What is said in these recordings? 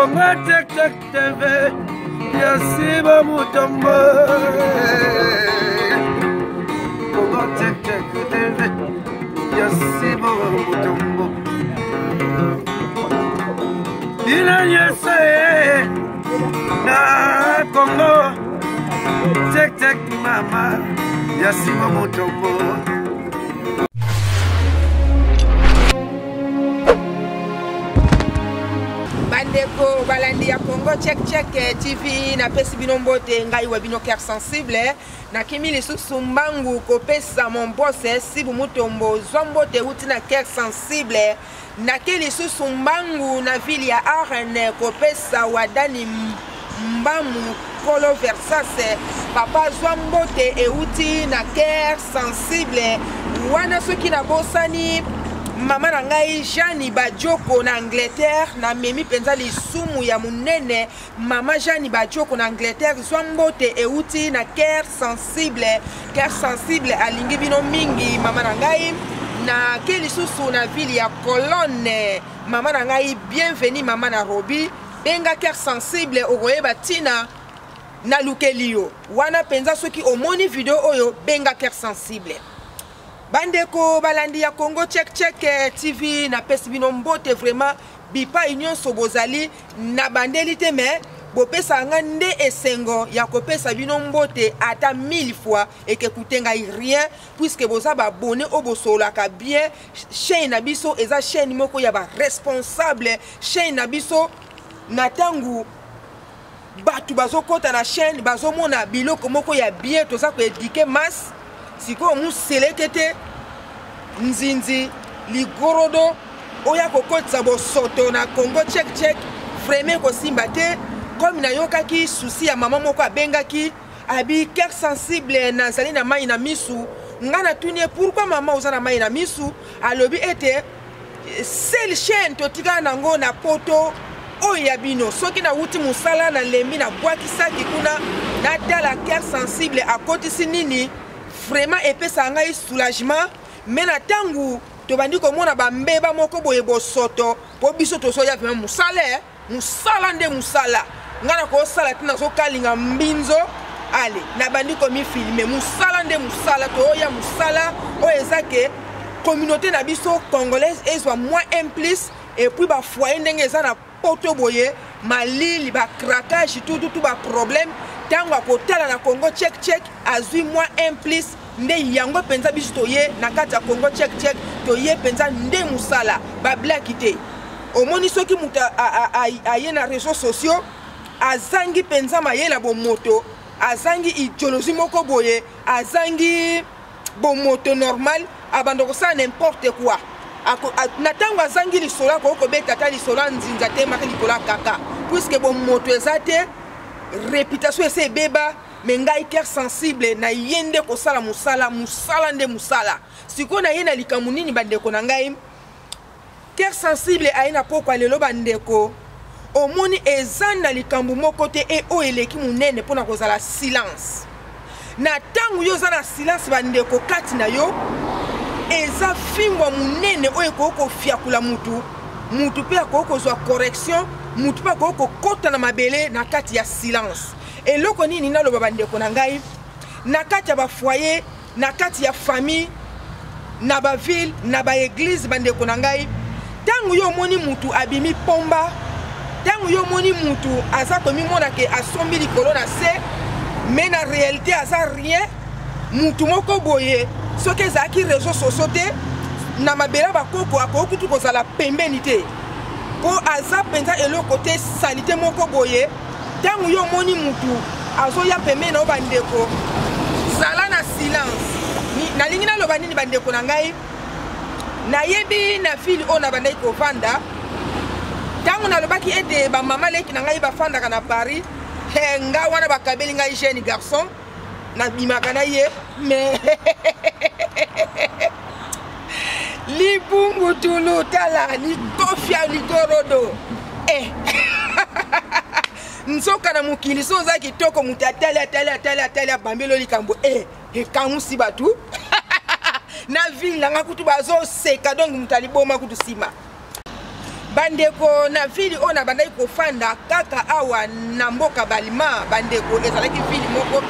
Congo Tek Tek TV ya Siba Mutombo. Congo Tek Tek TV ya Siba Mutombo. Bino nyonso ye na Congo Tek Tek mama ya Siba Mutombo. Bandeko balandi ya Congo Check Check eh, TV, napesi bino mbote, ngai wa bino cœur sensible, eh. Nakimi lisusu mbangu kopesa mon boss eh, Sibu Mutombo zwa mbote euti na cœur sensible. Nake lisusu mbangu na ville ya Arene kopesa Wadani Mbamu Kolo Versas papa zwa mbote euti na cœur sensible. Wana soki nabosani mama na ngai Jeanne Badioko na Angleterre, namemi mpenza lisumu ya monene. Mama Jeanne Badioko na Angleterre, zwa mbote euti na cœur sensible. Cœur sensible alingi bino mingi mama na ngai. Nake lisusu na ville ya Cologne, mama na ngai bienvenue mama na Robi, benga cœur sensible okoyeba ntina nalukeli yo wana mpenza. Soki omoni video oyo benga cœur sensible. Bandeko balandi ya Congo Check Check TV, napesi bino mbote vraiment bipai nyonso bozali. Na bandeli te me bopesaka nga nde esengo ya kopesa bino mbote ata 1000 fois ekekute ngai rien, puisque boza ba abonné oyo bosololaka bien. Chaîne na biso eza chaîne moko ya ba responsable. Chaîne na biso na ntango bato bazokota na chaîne bazomona biloko moko ya bien, toza koéduquer masse. Sikoyo museleke te nzinzi ligorodo oya kokotisa bosoto na Congo Check Check, vraiment ekosimba te. Comme nayokaki souci ya mama moko abengaki abi cœur sensible, nazali na mai na misu. Nga natuni ye pourquoi mama oza na mai na misu, alobi ete seule chaîne totikala nango na poto oyo ya bino. Soki nawuti mosala nalembi nabwakisaki kuna natala cœur sensible akotisi nini, vraiment epesaka ngai soulagement. Me na ntango tobandi komona bambeba moko boye bosoto, po biso tozoya vraiment mosala, mosala nde mosala. Ngai nakosala te, nazokalinga mbinzo ale nabandi komifilme, mosala nde mosala, toyoya mosala oyo eza ke communauté na biso congolaise ezwa moins un plus. Et puis ba foyer ndenge eza na poto boye malili ba craquage tout tout tout ba problème, ntango akotala na Congo Check Check azwi moins un plus nde yango mpenza biso toye na kati ya Congo Check Check, toye mpenza nde mosala bablaki te. Omoni soki moto aye na réseaux sociaux azangi mpenza mayele ya bomoto, azangi idéologie moko boye, azangi bomoto normal, abanda kosala n'importe quoi. Na ntango azangi lisolo akoki kobeta ata lisolo ya nzinza te maka likolo ya kaka, puisque bomoto eza te, réputation ese ebeba. Me ngai cœur sensible na ye nde kosala mosala, mosala nde mosala. Sikoyo na ye na likambo nini bandeko na ngai? Cœur sensible aye na pokwa lelo bandeko, omoni eza na likambo moko te e oyo eleki monene mpona kozala silence. Na ntango yo oza na silence bandeko, kati na yo eza fingwa monene oyo ekoki kofiakula mutu, mutu mpe akoki kozwa correction, mutu mpe akoki kokota na mabele na kati ya silence. Eloko nini naloba bandeko na ngai, na kati ya bafoyer, na kati ya famille, na baville, na baeglize, bandeko na ngai, ntango yo omoni mutu abimi pomba, ntango yo omoni mutu aza komimona ke asombi likolo na se, mais na réalité aza rien, mutu moko boye soki ezalaki réseau sociaux te na mabele ya bakoko akoki kutu kozala pembeni te, mpo aza mpenza eloko te, salite moko boye. Ntango yo omoni mutu azoya pembeni na yo bandeko, zala na silence. Nalingi naloba nini bandeko na ngai? Nayebi na ville oyo nabandaki kovanda, ntango nalobaki ete bamama leki na ngai bafandaka na Paris, nga wana bakabeli ngai jeune garçon, nabimaka na ye me libungutulu tala likofia ligorodo Nzoka na mokili so oza kitoko, moto atali atali atali atali abambeli likambo ekamusi bato na ville nanga kutu bazoseka, donc moto aliboma kutu nsima. Bandeko, na ville oyo nabandaki kofanda kaka awa na mboka Balima, bandeko, ezalaki ville moko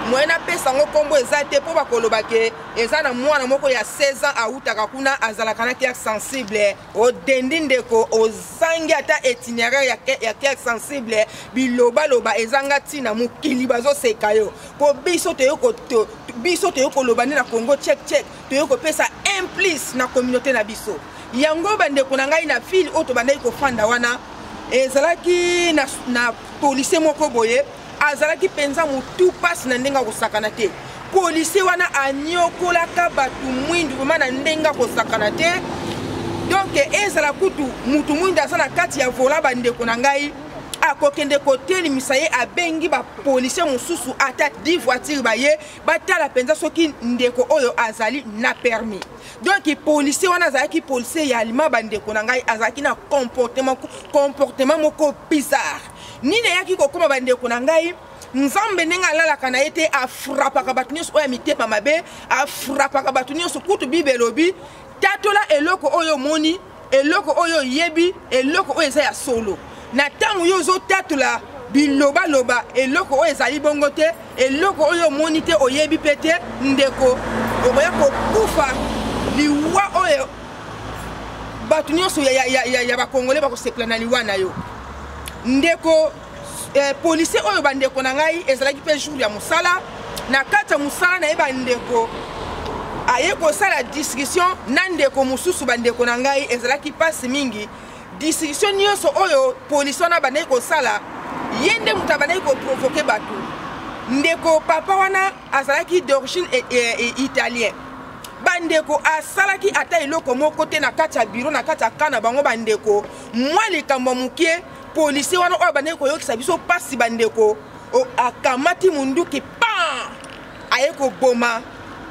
moyen napesa yango nkombo eza te, mpo bakoloba ke eza na mwana moko ya 16 ans awutaka kuna, azalaka na cœur sensible. Odendi ndeko, ozangi ata itinéraire ya cœur sensible, bilobaloba ezanga ntina, mokili bazoseka yo. Mpo biso toyo koloba nde na Congo Check Check, toyo kopesa un plus na communauté na biso. Yango bandeko na ngai, na ville oyo tobandaki kofanda wana, ezalaki na policier moko boye, azalaki mpenza motu mpasi na ndenge akosakana te. Policier wana anyokolaka bato mwindu vraiment na ndenge akosakana te. Donc ezala kutu mutu mwindu aza na kati ya vola, bandeko na ngai, akokende kotelemisa ye, abengi bapolicier mosusu ata 10 voiture, baye batala mpenza soki ndeko oyo azali na permis. Donc policier wana azalaki policier ya alima. Bandeko na ngai, azalaki na comportement moko bizarre. Nini eyaki kokóma, bandeko na ngai? Nzambe ndenge alalaka na ye te, afrapaka bato nyonso oyo ya mitema mabe, afrapaka bato nyonso. Kutu Bible elobi: tatola eloko oyo omoni, eloko oyo oyebi, eloko oyo eza ya solo. Na ntango yo ozotatola bilobaloba, eloko oyo ezali bongo te, eloko oyo omoni te, oyebi mpe te, ndeko, okoya kokufa liwa oyo bato nyonso ya bakongole bakosepela na liwa na yo. Ndeko policier oyo, bandeko na ngai, ezalaki mpe jour ya mosala. Na kati ya mosala na ye, bandeko, aye kosala discussion na ndeko mosusu. Bandeko na ngai, ezalaki mpasi mingi. Discussion nyonso oyo policier wana abandaki kosala, ye nde moto abandaki koprovoquer bato. Ndeko papa wana azalaki d'origine italien. Bandeko, asalaki ata eloko moko te na kati ya biro, na kati ya ka na bango. Bandeko, mwa likambo ya moke, policier wana oyo abandaki koyokisa biso mpasi, bandeko, akamati munduki, pan, aye koboma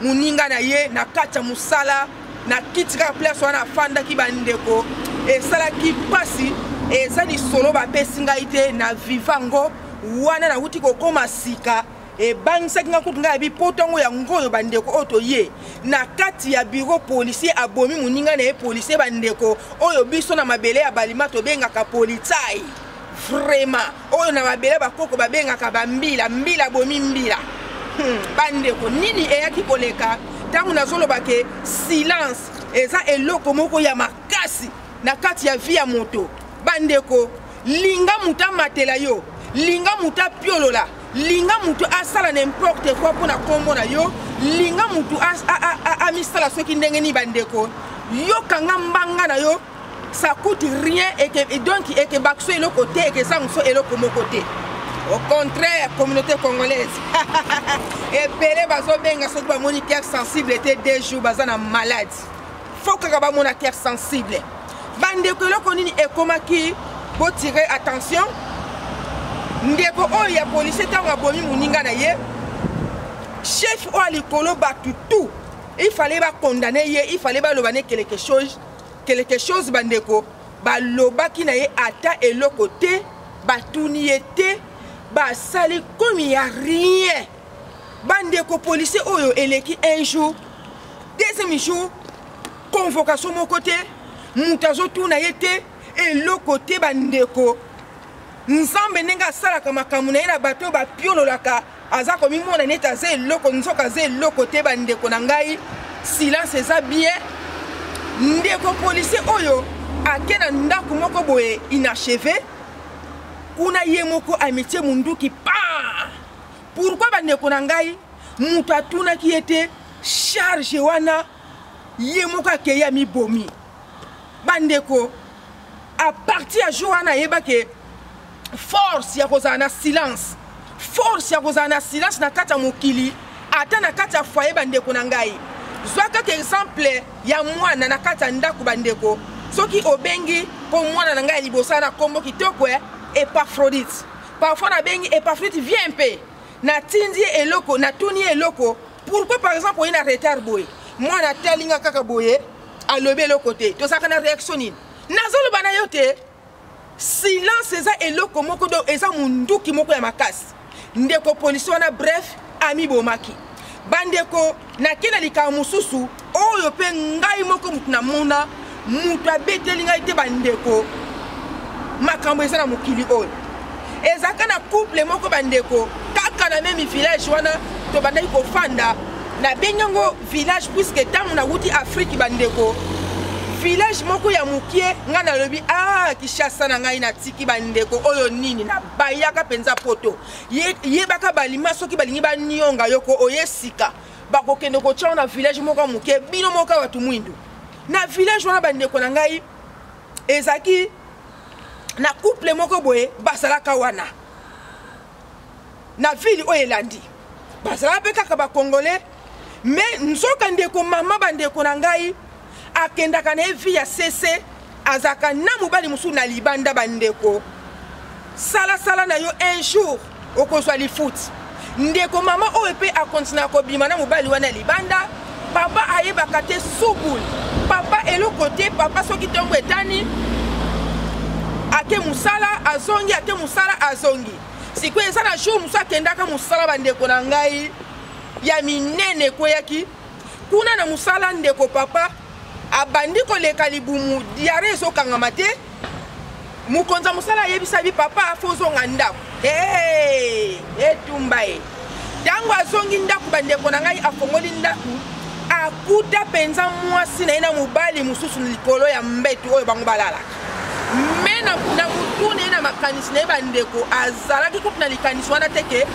moninga na ye na kati ya mosala, na kiti kaka place wana afandaki. Bandeko, esalaki mpasi. Eza lisolo bapesi ngai te na viva yango wana. Nauti kokóma sika, ebangisaki nga kutu. Ngai yabi po ntango yango oyo, bandeko, oyo toye na kati ya bureau, policier abomi moninga na ye policier. Bandeko, oyo biso na mabele ya Balima tobengaka polizei, vraiment, oyo na mabele bakoko babengaka bambila, mbila abomi mbila. Bandeko, nini eyaki koleka? Ntango nazoloba ke silence eza eloko moko ya makasi na kati ya vie ya moto, bandeko, linga moto amatela yo, linga moto apiolola, linga moto asala n'importe quoi mpo na nkombo na yo, linga moto amisala soki ndenge nini, bandeko, yokanga mbanga na yo, ça coûte rien. Eke donc ekebaki so eloko te, ekezango so eloko moko te. Au contraire, communauté congolaise ebele bazobenga soki bamoni cœur sensible te, 2 jours baza na malade. Faut kaka bamona cœur sensible. Bandeko, eloko nini ekomaki? Botire attention. Ndeko oyo ya policier, ntango abomi moninga na ye, chef oyo ya likolo, bato tout, il fallait bacondamner ye, il fallait baloba ne quelque chose, quelque chose. Bandeko, balobaki na ye ata eloko te, batuni ye te, basali komi ya rien. Bandeko, policier oyo eleki un jour, deuxième jour, convocation moko te, moto azotuna ye te, eloko te. Bandeko, Nzambe ndenge asalaka makambo na ye na bato oyo bapiololaka, aza komimona neti aza eloko, nzoka aza eloko te. Bandeko na ngai, silence eza bien. Ndeko policier oyo ake na ndako moko boye inachevé kuna, ye moko amitie munduki, pa. Pourquoi, bandeko na ngai, moto atunaki ye te? Charge wana, ye moko akei, amibomi. Bandeko, à partir ya jour wana, ayebake force ya kozala na silence, force ya kozala na silence na kati ya mokili, ata na kati ya foyer. Bandeko na ngai, zwa kaka exemple ya mwana na kati ya ndako. Bandeko, soki obengi mpo mwana na ngai ya liboso na nkombo kitoko Epaphrodite, parfois nabengi Epaphrodite, viens mpe natindi ye eloko, natuni ye eloko: pourquoi, par exemple, oye na retard boye? Mwana atalinga kaka boye, alobi eloko te. Tozalaka na réaction nini? Nazoloba na yo te, silence eza eloko moko do, eza munduki moko ya makasi. Ndeko polisi wana, bref, amibomaki. Bandeko, nake na likambo mosusu oyo mpe ngai moko motu namona. Moto abeteli ngai te bandeko, makambo eza na mokili oyo. Ezalaka na couple moko bandeko, kaka na meme village wana tobandaki kofanda. Nabengi yango village puisque ntango nawuti Afrique bandeko, village moko ya mokie. Ngai nalobi, ah, Kinshasa na ngai natiki bandeko, oyo nini? Nabayaka mpenza poto. Yebaka balima soki balingi banionga yo ko oye sika, bakokende kotya na village moko ya moke, bino moko ya bato mwindu. Na village wana bandeko na ngai, ezalaki na couple moko boye bazalaka wana na ville oyo elandi, bazalaka mpe kaka bacongolais. Me nzoka ndeko mama, bandeko na ngai, akendaka na ye vie ya sese, azalaka na mobali mosusu na libanda. Bandeko, salasala na yo, un jour okozwa lifuti. Ndeko mama oyo mpe akontinua kobima na mobali wana ya libanda. Papa ayebaka te, subul papa eloko te. Papa soki ntongo etani, ake mosala, azongi, ake mosala, azongi. Sikoyo eza na jour mosusu akendaka mosala, bandeko na ngai, ya minene ekweyaki kuna na mosala. Ndeko papa abandi koleka libumu, diarrhée ezokangama te. Mokonzi ya mosala ayebisa bi papa fo ozonga ndako. Hey, etumba ye. Ntango azongi ndako, bandeko na ngai, afongoli ndako, akuta mpenza mwasi na ye na mobali mosusu likolo ya mbetu oyo bango balalaka. Me na mutu na ye, na makanisi na ye, bandeko, azalaki kutu na likanisi wana te ke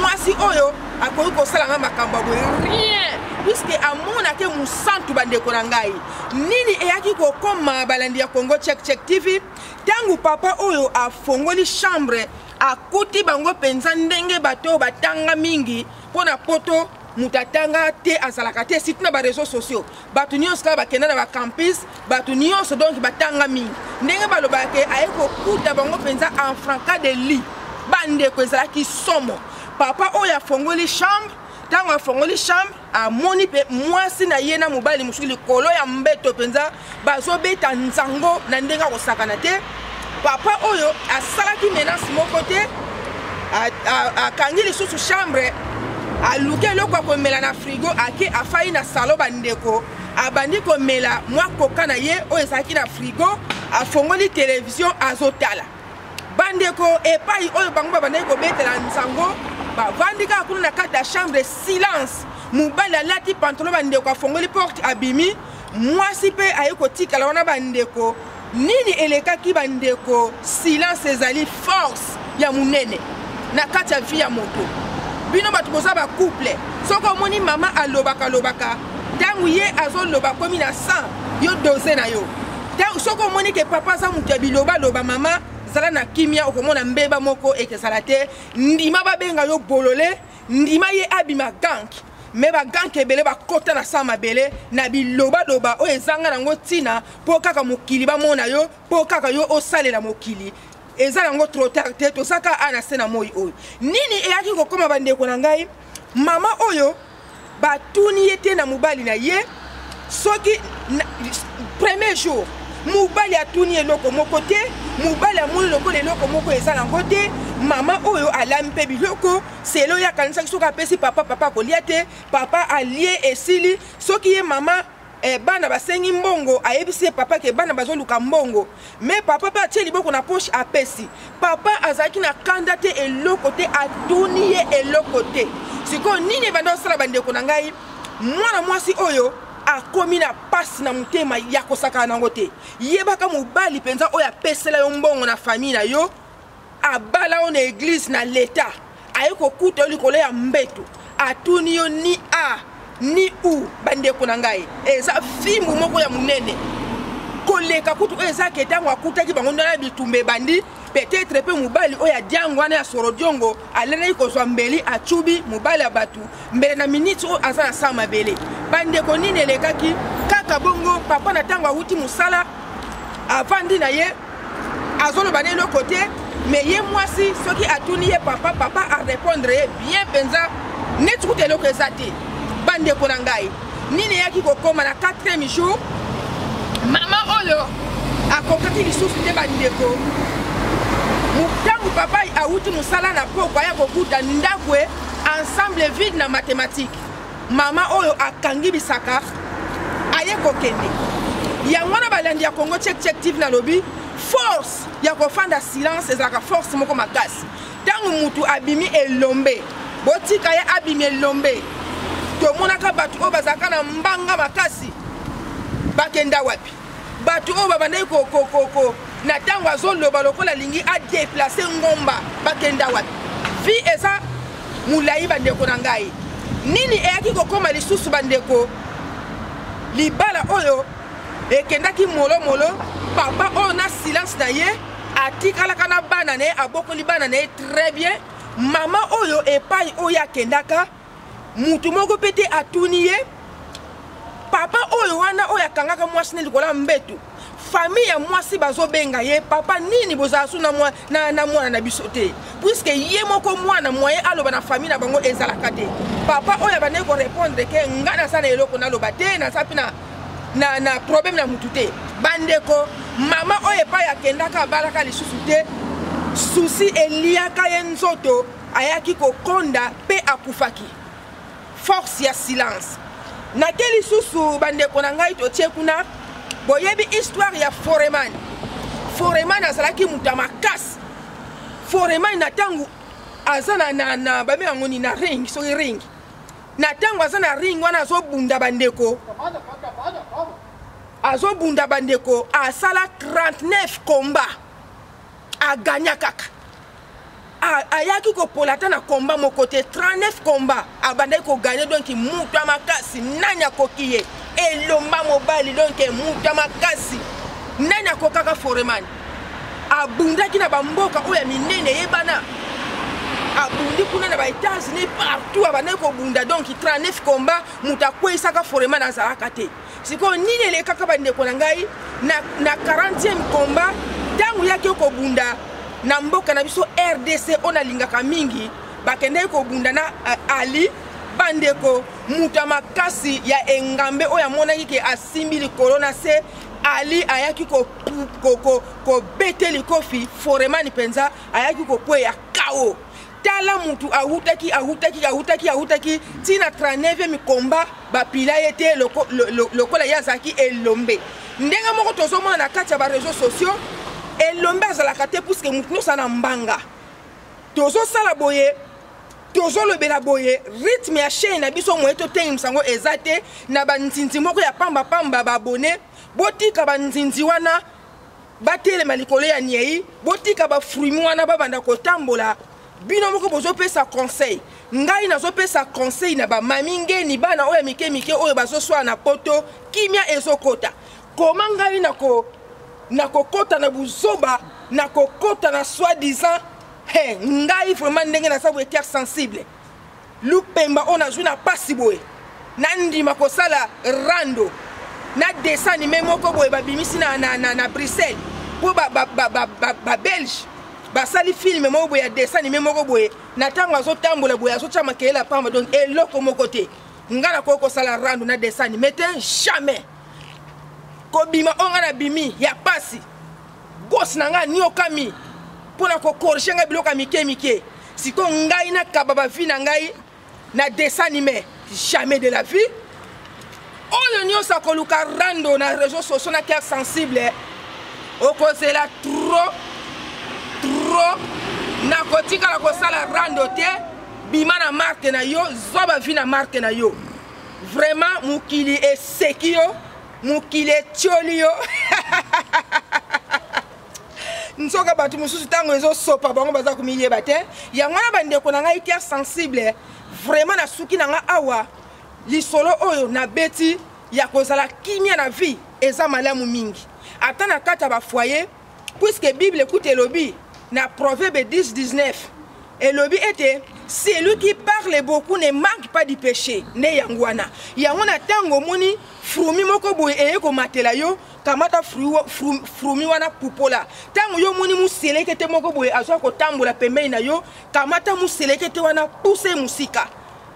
mwasi oyo akoki kosala nga makambo ya boye, rien, puisque amonake mosantu. Bandeko na ngai, nini eyaki kokoma, balandi ya Congo Check Check TV? Ntango papa oyo afongoli chambre, akuti bango mpenza ndenge bato oyo batanga mingi, mpo na poto moto atanga te azalaka te, surtout na bareseau sociaux, bato nyonso kaka bakenda na bacampus, bato nyonso donc batanga mingi. Ndenge balobaka ke aye kokuta bango mpenza en fracas de lit, bandeko, ezalaki somo. Papa oyo afongoli chambre, ntango afongoli chambre, amoni mpe mwasi na ye na mobali mosusu likolo ya mbeto, mpenza bazobeta nzango na ndenge akosakana te. Papa oyo asalaki menace moko te, akangi lisusu chambre, aluki eloko ya komela na frigo, ake afai na salon. Bandeko, abandi komela mwa koka na ye oyo ezalaki na frigo, afongoli televizio, azotala. Bandeko, epai oyo bango babandaki kobetela nzango, bavandi kaka kuna na kati ya chambre, silence. Mobali alati pantalon, bandeko, afongoli porte, abimi. Mwasi mpe aye kotikala wana. Bandeko, nini elekaki? Bandeko, silence ezali force ya monene na kati ya vie ya moto. Bino bato boza bacouple, soki omoni mama alobaka alobaka, ntango ye azoloba komi na 100, yo dose na yo. Soki omoni ke papa aza moto ya bilobaloba, mama zala na kimia, okomona mbeba moko ekezala te. Ndima babenga yo bolole, ndima ye abima gank. Me baganke ebele bakota na sa mabele na bilobaloba oyo ezanga nango ntina, mpo kaka mokili bamona yo, mpo kaka yo osalela mokili. Eza yango trop tard te, toza kaka a na se na moi oyo. Nini eyaki kokóma, bandeko na ngai? Mama oyo batuni ye te na mobali na ye. Soki premier jour mobali atuni eloko moko te, mobali amoni lokola eloko moko eza nango te. Mama oyo alami mpe biloko selo ye, akanisaki soki apesi papa, papa akolia te. Papa alie, esili. Soki ye mama bana basengi mbongo, ayebisi ye papa ke bana bazoluka mbongo. Me papa mpe atie liboko na poche, apesi. Papa azalaki na kanda te, eloko te, atuni ye eloko te. Sikoyo nini ebanda kosala, bandeko na ngai? Mwana mwasi oyo akomi na pasi na motema ya kosakana nango te. Yebaka mobali mpenza oyo apesela yo mbongo na famille na yo, abala yo na église na leta, aye kokuta yo likolo ya mbeto, atuni yo ni a ni u. Bandeko na ngai, eza fimbu moko ya monene koleka kutu oyo eza ke ntango akutaki bango ndana bitumba ebandi. Peut-être mpe mobali oyo adiango wana ya sorodiongo alelaki kozwa mbeli, acubi mobali ya bato mbele na miniti oyo aza na sa mabele. Bandeko, nini elekaki? Kaka bongo, papa na ntango awuti mosala, avandi na ye, azoloba na eloko te. Me ye mwasi soki atuni ye papa, papa arépondre ye bien mpenza, neti kuta eloko eza te. Bandeko na ngai, nini eyaki kokóma na 4e jour? Mama oyo akokaki lisusu te. Bandeko, ntango papa awuti mosala na poko, aya kokuta ndako ensemble vide na mathématique. Mama oyo akangi bisaka, aye kokende. Yango wana balandi ya Congo Check Check TV, nalobi force ya kofanda silence ezalaka force moko makasi. Ntango mutu abimi elombe, botika ye abimi elombe. Tomonaka bato oyo bazalaka na mbanga makasi bakenda wapi? Bato oyo babandaki ko na ntango azoloba lokola alingi adeplace ngomba, bakenda wapi? Vie eza molai, bandeko na ngai. Nini eyaki kokóma lisusu, bandeko? Libala oyo ekendaki molomolo. Papa oyo na silence na ye atikalaka na bana na ye, abokoli bana na ye très bien. Mama oyo, epai oyo akendaka, mutu moko mpe te atuni ye. Papa oyo wana oyo akangaka mwasi na likolo ya mbetu, famille ya mwasi bazobenga ye: "Papa, nini bozala su na mwana na biso te?" Puisque ye moko mwana, moyen aloba na famille na bango ezalaka te. Papa oyo abandaki korépondre ke: "Nga naza na eloko naloba te, naza mpe na problème na mutu te." Bandeko, mama oyo epai akendaka, abalaka lisusu te. Susi eliaka ye nzoto, ayaki kokonda mpe akufaki. Force ya silence. Nake lisusu, bandeko na ngai, totie kuna. Boyebi histoire ya Foreman. Foreman azalaki moto ya makasi. Foreman, na ntango aza na babe yango nini, na ring, soki ring, na ntango aza na ring wana azobunda, bandeko, azobunda, bandeko, asala 39 combat, aganya kaka, ayaki kopola ata na combat moko te. 39 combat abandaki kogagner. Donc mutu ya makasi, nani akoki ye? Elomba mobali, donc mutu ya makasi, nani akokaka Foreman? Abundaki na bamboka oyo ya minene eyebana, abundi kuna na baÉtats-Unis, partout abandaki kobunda. Donc 39 combat, moto akweyisaka Foreman azalaka te. Sikoyo nini elekaka, bandeko na ngai? Na 40e combat, ntango yaki kobunda na mboka na biso RDC oyo nalingaka mingi, bakendaki kobunda na Ali. Bandeko, moto ya makasi ya engambe oyo amonaki ke asimbi likolo na se, Ali ayaki kobete likofi, Foreman mpenza ayaki kokweya kao. Tala, mutu awutaki, awutaki, awutaki, awutaki ntina 39e combat, bapila ye te lokola ye azalaki elombe. Ndenge moko tozomona na kati ya baréseaux sociaux, elombe azalaka te, puisque mutu nyonso na mbanga. Tozosala boye, tozolobela boye, rythme ya chaîne na biso, moye totengimisa yango eza te na banzinzi moko ya pambapamba. Babone, botika banzinzi wana batelema likolo ya niei, botika bafruits wana babanda kotambola. Bino moko bozopesa conseil, ngai nazopesa conseil na bamami ngeni, bana oyo ya mike mike oyo bazoswala na poto, kimia ezokota koma. Ngai nakokɔta na buzoba, nakokɔta na soi-disant. He, ngai vraiment, ndenge naza boye, cœur sensible, lupemba oyo nazwi na pasi boye, nandima kosala rando na dessin animé moko boye babimisi na Bruxelles, mpo babelge ba, ba, ba, basali film moko boye ya dessin animé moko boye. Na ntango azotambola boye, azotya makelele ya pamba. Donc eloko moko te. Ngai nakoki kosala rando na dessin animé te, jamais. Kobima oyo ngai nabimi ya pasi, gosi na ngai aniokami mpo na kocorriger ngai biloko ya mike mike. Sikoyo ngai nakaba bavie na ngai na dessin animé? Jamais de la vie. Oyo nyonso akoluka rando na réseau sociaux na cœur sensible, okozela trop trop. Nakotikala kosala rando te. Bima na marque na yo, zwa bavie na marque na yo. Vraiment, mokili eseki yo, mokili etioli yo. Nzoka bato mosusu, ntango ezosopa bango, baza komiyeba te. Yango wana, bandeko na ngai, cœur sensible, vraiment nasuki na ngai awa. Lisolo oyo nabeti ya kozala kimia na vie eza malamu mingi, ata na kati ya bafoyer, puisque Bible ekuta elobi na Proverbe 10 19, elobi ete: "Celui qui parle beaucoup ne manque pas du péché." Nde yango wana, yango na ntango omoni fourmi moko boye eye komatela yo, kamata fourmi wana, pupola. Ntango yo omoni muselekete moko boye azwa kotambola pembeni na yo, kamata muselekete wana, puse mosika.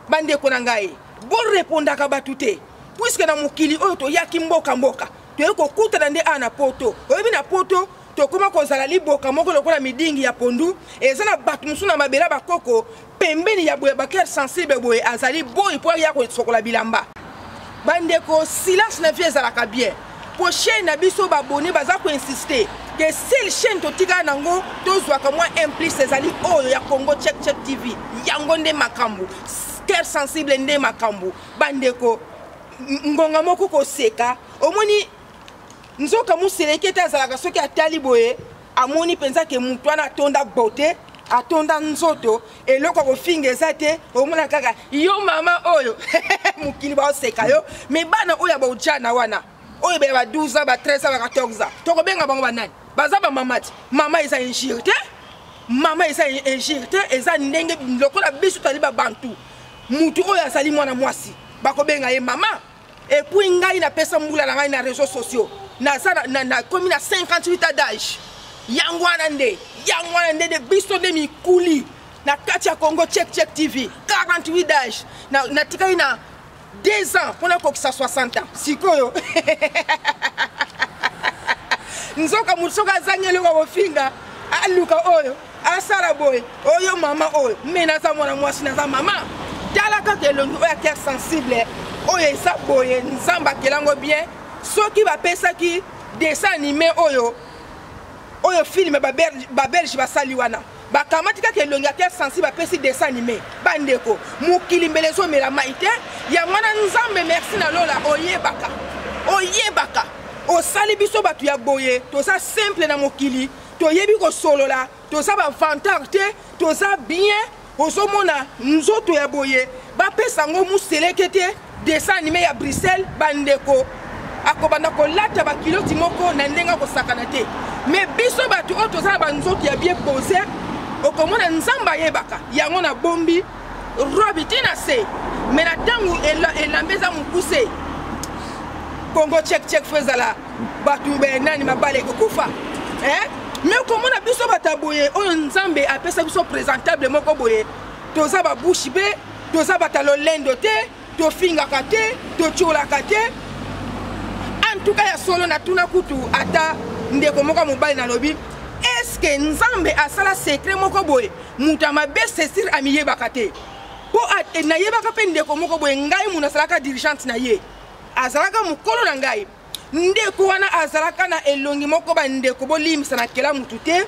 Bandeko na ngai, borepondaka bato te, puisque na mokili oyo toyaki mboka mboka, toyei kokutana nde awa na poto. Oyebi, na poto tokóma kozala liboka moko lokola midingi ya pondu. Eza na bato mosusu na mabele bakoko pembeni ya boye, bacœur sensible boye, azali boyi mpo aya kosokola bilamba. Bandeko, silence na vie ezalaka bien. Po chaîne na biso ba abonné baza ko insister que seule chaîne totikala nango tozwaka mwa un plus ezali oyo ya Congo Check Check TV. Yango nde makambo. Cœur sensible nde makambo. Bandeko ngonga moko koseka omoni nzoka museleke te azalaka soki atali boye amoni mpenza ke moto wana atonda bote atonda nzoto eloko ya kofinga eza te omona kaka yo mama oyo mokili baoseka yo me bana oyo ya baojana wana oyo baya ba 12 ans ba 13 ans ba 14 ans tokobenga bango banani baza bamama te mama eza injure te mama eza injure te eza ndenge lokola biso tozali babantu mutu oyo azali mwana mwasi bakobenga ye mama epuis ngai napesa mbula na ngai na réseau sociaux naza nakomi na 58 ans d'âge yango wana nde yango wana nde nde biso nde mikuli na kati ya congo check check tv 48 d'âge natikali na 2 ans mpo nakokisa 60 ans sikoyo nzoka moto soki azangi eloko ya kofinga aluka oyo asala boye oyo mama oyo me naza mwana mwasi naza mama tala kaka elongi oyo ya cœur sensible oyo eza boye nzambe akelango bien soki bapesaki dessin anime oyo oyo filme babelge basali wana bakamati kaka elongi ya cœur sensible bapesi dessin anime bandeko mokili mbele ezomela mai te yango wana nzambe merci na lola oyebaka oyebaka osali biso bato ya boye toza simple na mokili toyebi kosolola toza ba vantard te toza bien ozomona nzoto ya boye bapesa yango museleke te dessin anime ya bruxelles bandeko akobanda kolata bakiloti moko na ndenge akosakana te me biso bato oyo toza na banzoto ya bien pose okomona nzambe ayebaka yango na bombi robe ti na se me na ntango elamba eza mokuse kongo check check fo ezala bato nani mabala ekokufa eh? me okomona biso bato ya boye oyo nzambe apesa biso présentable moko boye toza babouche be toza bato ya lolendo te tofingaka te totyolaka te antuka ya solo natuna kutu ata ndeko moko ya mobali nalobi eske nzambe asala sekre moko boye moto ya mabe sesir amiyebaka te mpo nayebaka mpe ndeko moko boye ngai moto asalaka dirigeante na ye azalaka mokolo na ngai ndeko wana azalaka na elongi moko bandeko bolimbisa na kela mutu te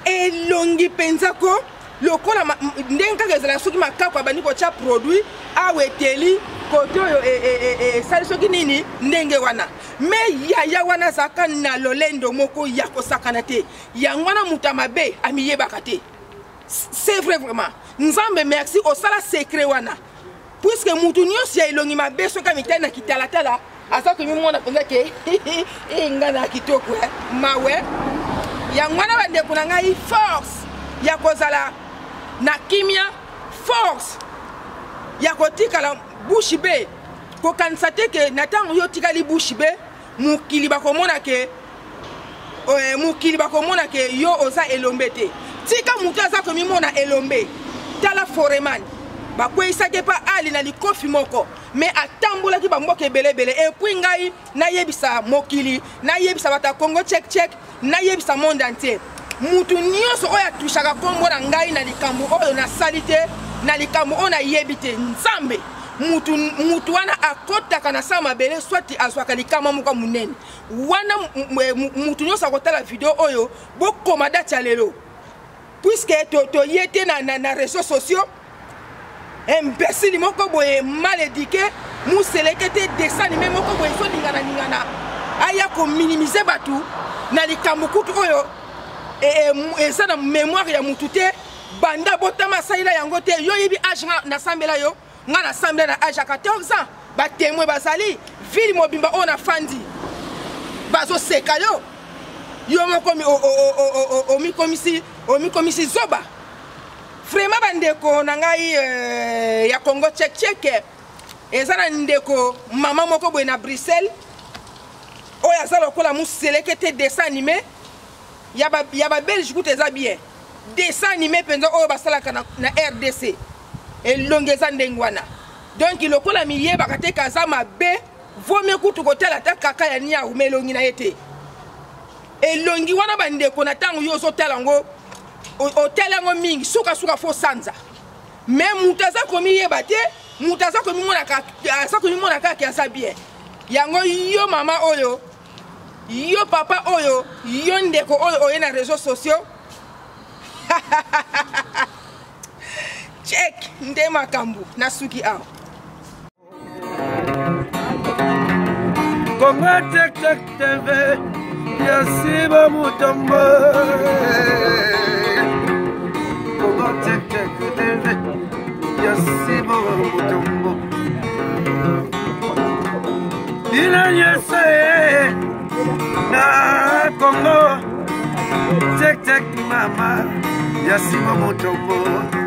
elongi mpenza ko lokola ndenge kaka ezalaka soki makako abandi kotya produit awa eteli kote oyo e, e, e, esali soki nini ndenge wana me yaya wana azalaka na lolendo moko ya kosakana te yango wana moto ya mabe amiyebaka te c'est vrai vraiment nzambe merci osala secret wana puiske mutu nyonso ya elongi mabe soki amitali na kitalatala aza komimona mpenza ke eh, ngai na kitoko eh. mawe yango wana bandeko na ngai force ya kozala na kimia force ya kotikala bouche be kokanisa te ke na ntango yo otikali bouche be mokili bakomona ke eh, mokili bakomona ke yo oza elombe te tika moto aza komimona elombe tala foreman bakweyisaki epa ali na likofi moko me atambolaki bamboka ebele ebele epuis ngai nayebisa mokili nayebisa bato ya congo check check nayebisa monde entier mutu nyonso oyo atushaka nkombo na ngai na likambo oyo nasali te na likambo oyo nayebi te nzambe mutu, mutu wana akotaka na sa mabele swati azwaka likama moko monene wana mutu nyonso akotala video oyo bokoma date ya lelo puiske toye te na, na, na réseaux sociaux imbécile moko boye mal éduqué museleke te dessin anime moko boye ezoningana ningana aya kominimize bato na likambo kutu oyo eza e, na mémoire ya mutu te banda botama asalela yango te yo oyebi age nga nasambela yo nga nasambela na age ya 14 ans batemoin bazali ville mobimba oyo nafandi bazoseka yo yo moko omikomisi omikomisi zoba vraiment bandeko na ngai euh, ya congo check check eza na ndeko mama moko boye na bruxelles oyo aza lokola museleke te dessin anime ya babelge kutu eza bien dessin anime mpenza oyo basalaka na, na rdc elongi eza ndenge wana donk lokola miyebaka te kaza mabe vomie kutu kotala ata kaka ya niau ma elongi na ye te elongi wana bandeko na ntango yo ozotala yango otali yango mingi sukasuka fo sanza me moto aza komiyeba te moto aza komimona kaka aza bien yango yo mama oyo Yo papa oyo, yo ndeko oyo oye na réseaux sociaux. Check nde makambo na suki awa. Congo Check Check TV ya Siba Mutombo. Congo Check Check TV ya Siba Mutombo. Bino nyonso ye na Congo Check Check mama ya Siba Mutombo.